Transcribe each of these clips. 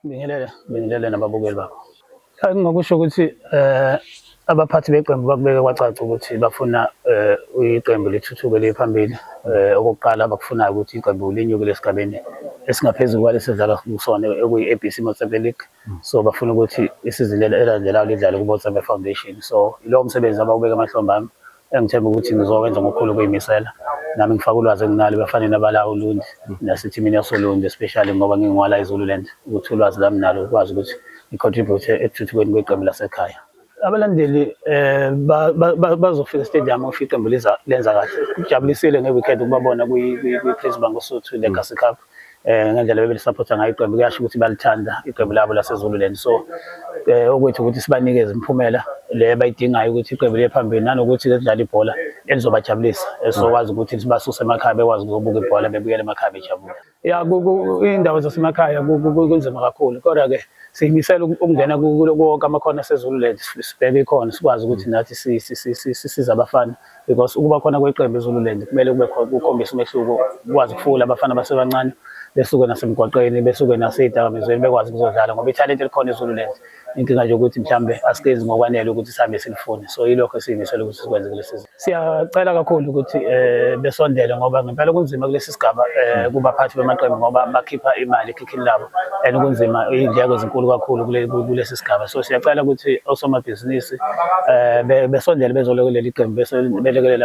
Ngibingelele, ngibingelele nababukeli bakho. Cha, ngingakusho ukuthi abaphathi beqembu bakubeke kwacaca ukuthi bafuna iqembu lithuthuke liye phambili. Okokuqala abakufunayo ukuthi iqembu linyukele esigabeni esingaphezulu kwalesi edlala kusona, okuyi-ABC Motsepe League. So bafuna ukuthi isizini elandelayo lidlale ku-Motsepe Foundation. So ilowo msebenzi abawubeka emahlombe ami, engithemba ukuthi ngizowenza ngokukhulu ukuyimisela. Nami ngifake ulwazi enginalo ebafaneni abala Ulundi nasethimini yasoLundi, especially ngoba ngingowala eZululand, ukuthi ulwazi lami nalo ukwazi ukuthi ngi-contribute ekuthuthukeni kweqembu lasekhaya. Abalandeli bazofika e-stadium ufika iqembu lenza kahle. Kujabulisile nge-weekend ukubabona kwi-Prince Mangosuthu Legacy Cup, ngendlela bebelisapotha ngayo iqembu. Kuyasho ukuthi balithanda iqembu labo laseZululand. So okwethu ukuthi sibanikeze imiphumela le abayidingayo ukuthi iqembu liye phambili, nanokuthi lidlale ibhola elizobajabulisa, esizokwazi ukuthi sibasuse emakhaya bekwazi ukuzobuka ibhola, bebuyele emakhaya bejabule. Ya, iy'ndawo zasemakhaya kunzima kakhulu, kodwa-ke siyimisela ukungena kuwo wonke amakhona aseZululand, sibheke ikhona, sikwazi ukuthi nathi sisize abafana, because ukuba khona kweqembu eZululand kumele kube khona kukhombisa umehluko, ukwazi ukufukula abafana abasebancane besuke nasemgwaqeni, besuke nasey'dakamizweni, bekwazi ukuzodlala, ngoba ithalente elikhona eZululand. Inkinga nje ukuthi mhlambe asikenzi ngokwanele ukuthi sihambe silifune. So yilokho esiyimisele ukuthi sikwenze kule sizini. Siyacela kakhulu ukuthi besondele, ngoba ngempela kunzima kulesi sigaba kubaphathi bamaqembu, ngoba bakhipha imali ekhikhini labo and kunzima, iy'ndleko zinkulu kakhulu kulesi sigaba. So siyacela ukuthi osomabhizinisi besondele bezolekelela iqembu, belekelele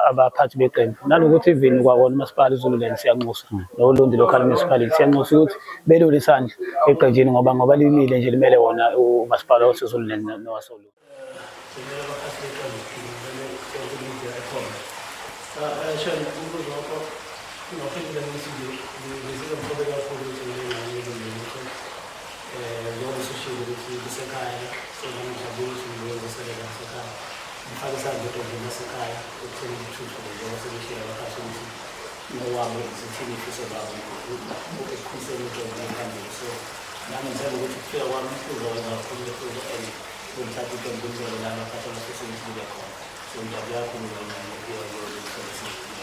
abaphathi beqembu, nanokuthi even kwawona umasipala iZululand siyanxusa, noLundi Local Municipality siyanxusa ukuthi belule isandla eqenjini, ngoba limile nje, limele wona umasipala waseZululand nowasoLundi. Ngibingelele abaphathi beqembu, ngibingelele yonke i-media ekhona. Shane, umbuzo wakho ungaphendula ngithi nje ngizizwa ngithobe kakhulu ukuthi ngibe ingxenye yomndeni. Njengoba usushilo ukuthi kusekhaya, so nami ngijabule ukuthi ngiyovuselela ngasekhaya, ngifake isandla eqenjini lasekhaya ekutheni lithuthuke, njengoba sebeshilo abaphathi ukuthi ngowabo zithini iy'fiso zabo ekukhuliseni iqembu liye phambili. So nami ngithemba ukuthi ukufika kwami kuzokwenza kakhulu umehluko and kulithatha iqembu kulibeke la abaphathi abafisa ukuthi libe khona. So ngijabule kakhulu ngengxenye.